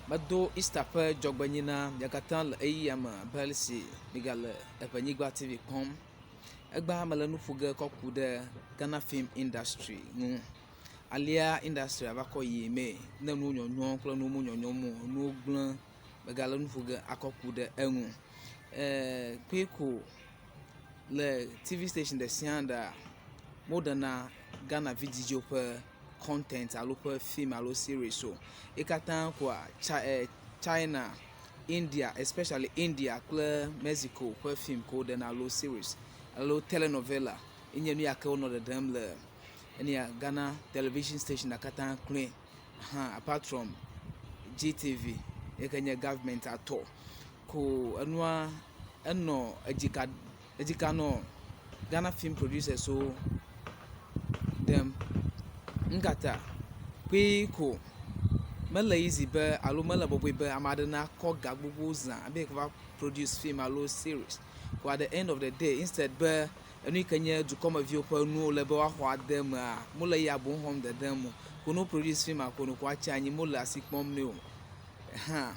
Medo Easter ƒe dzɔgbenyui na mia katã le ɣeyiɣia me abe ale si miegale Eŋenyigba TV kpɔm. Egbea mele nu ƒo ge kɔ ku ɖe Ghana film industry ŋu. Alea industria va kɔ yie mee ne nuwo nyɔnyɔm kple nuwo menyɔnyɔm o, nuwo gblẽ megale nu ƒo ge akɔ ku ɖe eŋu. Eee kpui ko le TV station ɖe sia ɖea, woɖena Ghana vidzidziwo ƒe content alo ƒe film alo series o. Ye katã koa tsa e China, India especially India kple Mexico ƒe film ko woɖena alo series alo telenovela enye nu ya ke wonɔ ɖeɖem le enya Ghana television station katã kloe hã apart from GTV yi ke nye government tɔ ko enua enɔ edzika Edzika nɔ Ghana film producers wo ɖem. Nukata? Kpuie ko mele easy be alo mele bɔbɔe be ame aɖe nakɔ ga gbogbo zã hafi va produce film alo series. Vɔ at the end of the day instead be enu yi ke nye dukɔmeviwo ƒe nuwo le be woaxɔ ade emea, mele eya boŋ xɔm dedem o. Ko ne wo produce filma ko ɖeko woatsi anyi mele asi kpɔm nɛ o hã.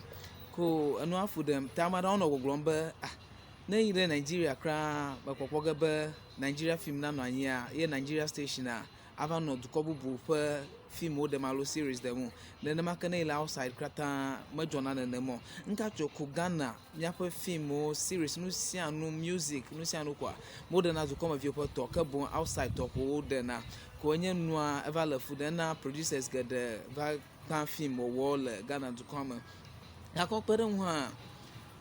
Ko enua fu ɖem ta ame aɖewo nɔ gbɔgblɔm be ah Ne eyi ɖe Nigeria kura mekpɔkpɔ ge be Nigeria film nanɔ anyia ye Nigeria station a ava nɔ dukɔ bubu ƒe filmwo ɖem alo series ɖem o. Nenema ke ne yi le outside katã medzɔna nenema o. Nuka dzɔ ko Ghana míaƒe filmwo, series, nu sia nu, music, nu sia nu koa woɖena dukɔmeviwo ƒe tɔ ke boŋ outside tɔ ko woɖena. Ko enye nua eva le fu ɖem na producers geɖe va gbã film wɔwɔ le Ghana dukɔa me. Gakɔ kpe ɖe eŋu hã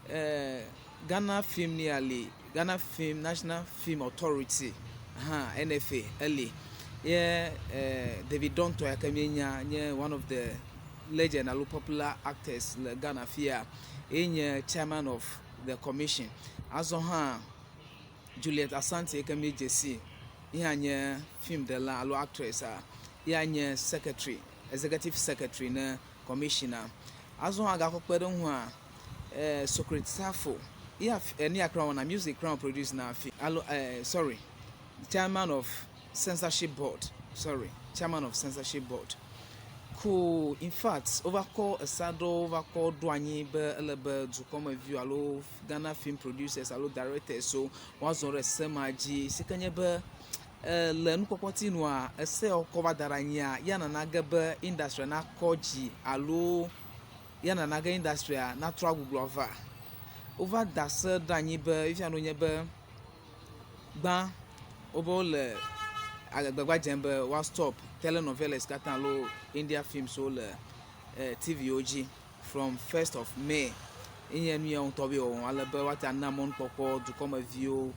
eh, Ghana Film ya li, Ghana Film, National Film Authority hã, NFA, eli. Ye eh, David Dontoh ya ke míenya nye one of the legend alo popular actors le Ghana fia. Ye nye chairman of the commission. Azɔ hã Juliet Asante yi ke míedze si, ye hã nye film ɖela alo actress a, ye hã nye secretary, executive secretary ne commissioner. Azɔ hã gakɔ kpe ɖe eŋua, eh, Socrates Safo, ya enu ya kura wɔna music kura produce na fi alo eh, sorry, chairman of censorship board, sorry, chairman of censorship board. Ko in fact wova kɔ esa ɖewo va kɔ ɖo anyi be ele be dukɔmeviwo alo Ghana film producers alo directors wo woazɔ ɖe se ma dzi si ke nye be E le nukpɔkpɔ nua, ese ya wokɔ va da ɖe anyia, ya nana ge be industria nakɔ dzi alo ya nana ge industria natrɔ agbugbɔ va. Wova da se ɖe anyi be fifia nu nye be gbã wobe wole agbagba dzem be woa stop telenovelas katã alo India films wo le TV wo dzi. from first of May enye nu ya ŋutɔ be wɔwɔm ale be woate ana mɔnukpɔkpɔ dukɔmeviwo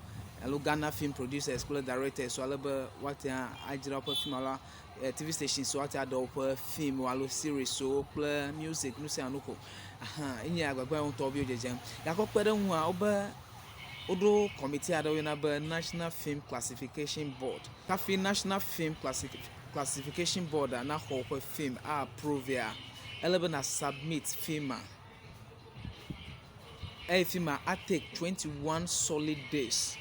alo Ghana film producers kple directors ale be woate adzra woƒe film alo eh, TV stations woate aɖe woƒe film alo series wo kple music nu sia nu ko. Aha, enye agbagba ya ŋutɔ be wodzedzem. Gakɔ kpe ɖe eŋua wobe woɖo kɔmiti aɖe woyɔna be National Film Classification Board. Hafi National Film Classification Board naxɔ woƒe film a approve-a, ele be na submit filma eye filma a take 21 solid days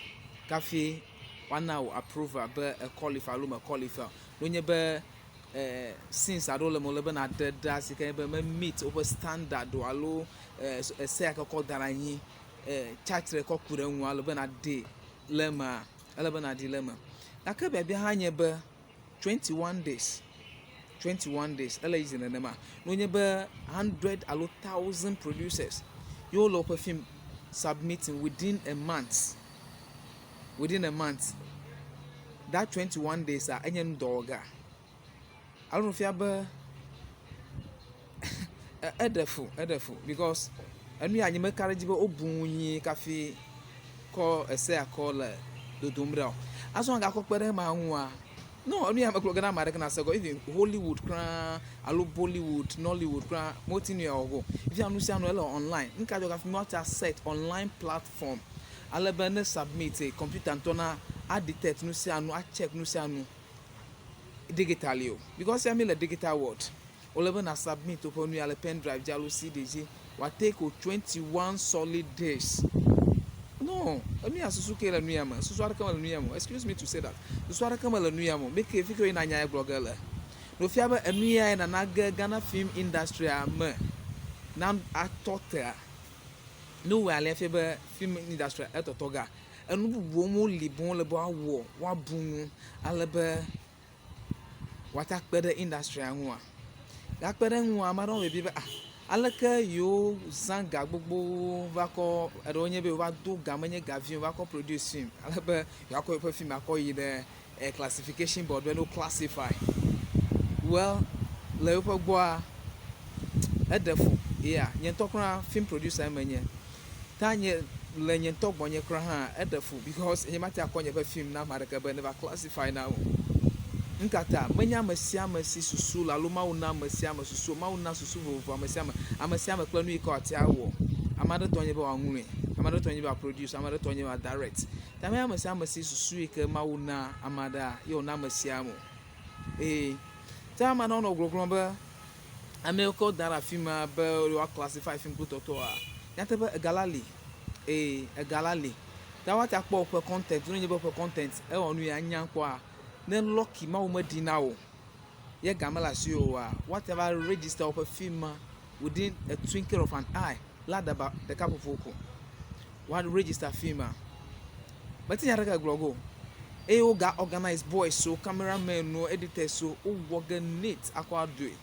kafi woana wò approval be e qualify alo me qualify o. Ne wonye be eh, scenes aɖewo le eme wòle be nàɖe ɖa si ke nye be me meet woƒe standard o alo eh, ese ya ke wokɔ da ɖe anyi eh, tsatsitre kɔ ku ɖe eŋu ale be nàɖee le emea, ele be nàɖee le eme. Gake biabia hã nye be 21 days 21 days ele easy nenema. Ne wonye be 100 alo 1000 producers ye wole woƒe film submitting within a month within a month that 21 days a enye nudɔwɔga. Alo nu fia be eɖe fu eɖe fu because enu ya nye meka ɖe edzi be wobu ŋu nyuie kafi kɔ esea kɔ le dodom ɖa o. Azɔ hã gakɔ kpe ɖe ema ŋua, no enu ya megblɔ ge na ame aɖeke nase gɔme even Hollywood kura alo Bollywood, Nollywood kura meti nu ya wɔ ge o. Fifia nu sia nu ele online. Nu ka dzɔ hafi míate ŋu aset online platform ale be ne submit kɔmpita ŋutɔ na a detect nu sia nu, a check nu sia nu digitally o because fifia míle digital world. Wòle be na submit woƒe nu ya le pen drive dzi alo CD dzi. Wòa take wò 21 solid days. No, enu ya susu ke le nu ya me. Susu aɖeke mele nu ya me o. Excuse me to say that. Susu aɖeke mele nu ya me o. Mi ke fi ke woyina nya ya gblɔ ge le. Ɖo fia be enu ya nana ge Ghana film industry me. Na atɔ tea. Ne wowɔe alea efia be film industry etɔtɔ ga. Enu bubuwo meli boŋ wole be woawɔ woabu ŋu ale be woate akpe ɖe industria ŋua. Gakpe ɖe eŋua ame aɖewo biabia be ah aleke yewo zã ga gbogbowo va kɔ eɖewo nye be yewova do ga menye ga vi o va kɔ produce film ale be yewoakɔ yewoƒe film akɔ yi ɖe classification board be ne wo classify. Well le yewoƒe gbɔa eɖe fu ya nye ŋutɔ kura film producer menye. Ta nye le nye ŋutɔ gbɔnye kura hã eɖe fu because nye mate akɔ nye ƒe film na ame aɖeke be neva classify na o. Nukata menye ame sia ame si susu le alo Mawu na ame sia ame susu o. Mawu na susu vovovo ame sia ame. Ame sia ame kple nu yi ke wòate awɔ. Ame aɖe tɔ nye be wòaŋlɔe, ame aɖe tɔ nye be wòaproduce, ame aɖe tɔ nye be wòadirect. Ta menye ame sia ame si susu yi ke Mawu na ame aɖea ye wòna ame sia ame o. Eye ta ame aɖewo nɔ gblɔgblɔm be ame yiwo ke woda ɖe afi ma be yewoa classify film kple tɔtɔa, nyateƒe ega la li eye ega la li. Ta woate akpɔ woƒe content, ne wonye be woƒe content ewɔ nu ya nya kpɔa, ne lucky Mawu meɖi na wò ye ga mele asiwò oa, woate va register woƒe film ma within a twinkle of an eye le aɖaba ɖeka ƒoƒo ko. Woa register film ma. Mete nya ɖeke gblɔ ge o. Eye woga organize boys wo, cameramen wo, editors wo, wowɔ ge neat akɔ adoe.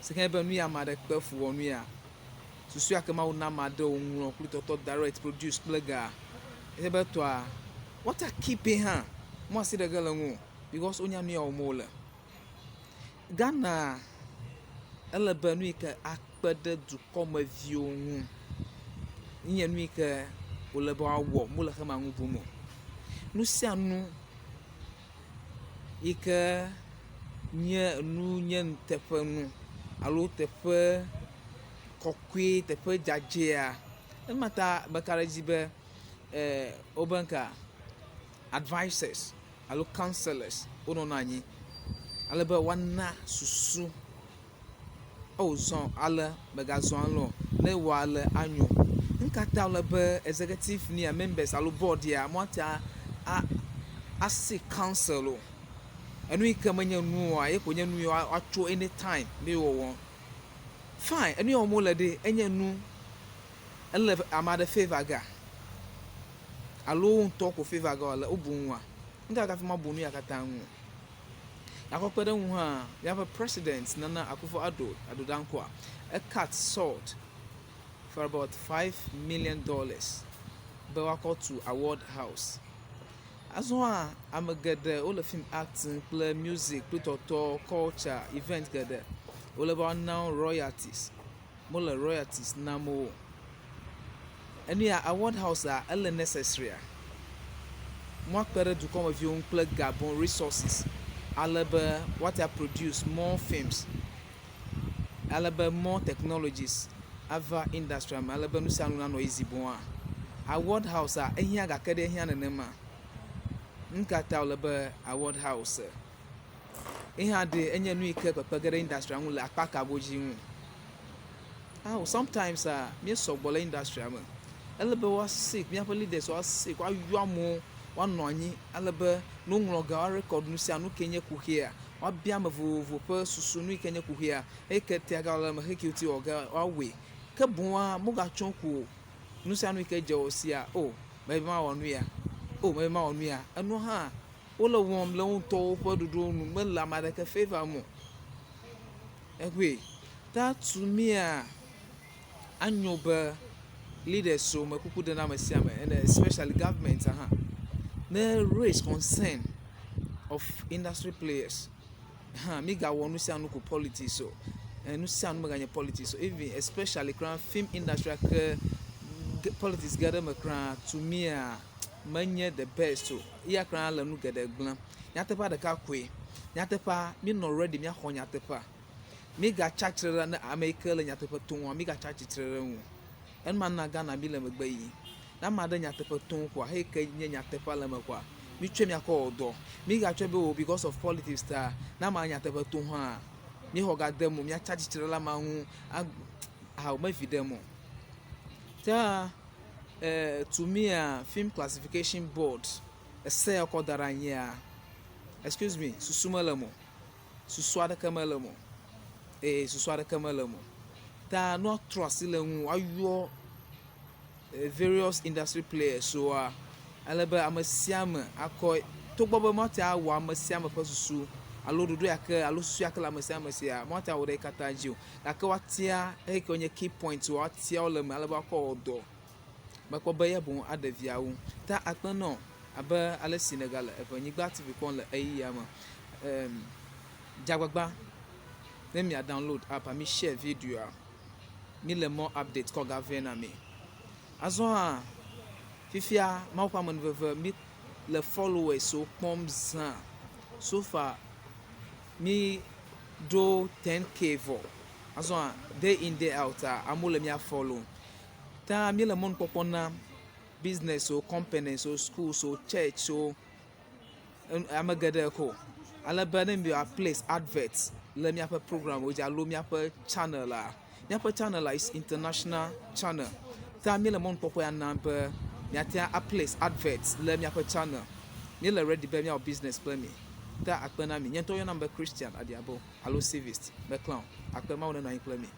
Si ke be nu ya ame aɖe kpe fu wɔ nu ya. Susu ya ke Mawu na ame aɖewo ŋlɔ kple tɔtɔ direct produce kple ga. Eye be tɔa woate keep hã. Mo asi ɖe ge le ŋu o because wonya nu ya wɔm wole. Ghana ele be nu yi ke akpe ɖe dukɔmeviwo ŋu nye nu yi ke wòle be woawɔ mele xexea me ŋu bum o. Nu sia nu yi ke nye nu nye nuteƒenu alo teƒe kɔkɔe, teƒe dzadzɛa, ema ta meka ɖe edzi be wobe ŋka advisers alo counsellors wonɔna anyi ale be woana susu eo zɔ ale mègazɔ ale o, ne ewɔ ale anyo. Nu ka ta wòle be executive nea members alo board ya woate a aseek counsel o? Enu yi ke menye nu oa ye koe nye nu yi woatso anytime be yewoawɔ. Fine enu ya wɔm wole ɖe enye nu ele ame aɖe favour gea? Alo wo ŋutɔ ko favour ge wòle wobu ŋua? Nu ka hafi mabu nu ya katã ŋu o? Gakɔ kpe ɖe eŋu hã, míaƒe president Nana Akufo Addo, Addo Dankwa, ecut salt for about $5 million be woakɔ tu award house. Azɔ hã, ame geɖe wole film acting kple music kple tɔtɔ, culture, event geɖe. Wole be woana wo royalties. Mole royalties nam wo o. Enu ya award house a ele necessary a? Moakpe ɖe dukɔmeviwo ŋu kple ga boŋ resources ale be woate a produce more films ale be more technologies ava industry me ale be nu sia nu nanɔ easy boŋa? Award house a ehiã gake ɖe ehiã nenema? Nu ka ta wòle be award house ye hã ɖe enye nu yi ke kpekpe ge ɖe industry ŋu le akpa ka godzi ŋu? Ao sometimes a míesɔ gbɔ le industry me. Ele be woa seek míaƒe leaders woa seek woayɔ amewo woanɔ anyi ale be ne woŋlɔ ga woa record nu sia nu ke nye kuxia. Woabia ame vovovo ƒe susu nu yi ke nye kuxia eyi ke tea ga le eme xeke woti wɔ ge woawɔe. Ke boŋua mogatsɔ ŋku o. Nu sia nu yi ke dze wò sia o mebe mawɔ nu ya, o mebe mawɔ nu ya. Enua hã wole wɔm le wo ŋutɔwo ƒe ɖoɖowo nu mele ame aɖeke favour me o. Eƒe ta to mea anyo be leaders wo me kuku ɖem na ame sia ame and especially government hã ne raise concern of industry players hã migawɔ nu sia nu ko politics o. Nu sia nu meganye politics o even especially kura film industry ke politics ge ɖe eme kura to mea menye the best o. Eya kura le nu geɖe gblẽm. Nyateƒea ɖeka koe. Nyateƒea, míenɔ ready míaxɔ nyateƒea. Mígatsi atsitre ɖe ne ame yi ke le nyateƒe tom oa, mígatsi atsitre ɖe eŋu o. Ema na Ghana mí le megbe yim. Ne ame aɖe nyateƒe tom koa, xeyi ke nye nyateƒea le eme koa, mítsɔe míakɔ wɔ dɔ. Mígatsɔe be o because of politics ta, ne amea nyateƒe tom hã, míexɔ ga de eme o, míatsi atsitre ɖe amea ŋu ao mevi ɖem o. Ta to mea, film classification board ese ya wokɔ da ɖe anyia, excuse me, susu mele eme o. Susu aɖeke mele eme o. Eye susu aɖeke mele eme o. Ta ne woatrɔ asi le eŋu woayɔ various industry players woa, ale be ame sia ame akɔ togbɔ be mate awɔ ame sia ame ƒe susu alo ɖoɖo ya ke alo susu ya ke le ame sia ame sia, mate awɔ ɖe katã dzi o. Gake woatia eyi ke nye key point woatia wo le eme ale be woakɔ wɔ dɔ. Mekpɔ be ya boŋ aɖe viawo. Ta akpe nɔ abe ale si nègale Eŋenyigba TV kpɔm le ɣeyiɣia me. Em dze agbagba ne mia download app mi share videoa. Mi le more update kɔ ga vɛ na mi. Azɔ hã fifia Mawu ƒe amenuveve mi le followers wo kpɔm zã. So far mi ɖo 10K vɔ. Azɔ hã day in day out a amewo le mia follow. Ta mi le mɔnukpɔkpɔ na business wo, companies wo, schools wo, church wo, ame geɖe ko ale be ne mia place advert le míaƒe program wo dzi alo míaƒe channel la, míaƒe channel la is international channel. Ta míele mɔnukpɔkpɔ ya nam be miate a place advert le míaƒe channel. Míele ready be míawɔ business kple mi. Ta akpe na mi. Nye ŋutɔ woyɔnam be Christian Adiabo alo Civist. Meklã o. Akpe Mawu nenɔ anyi kple mi.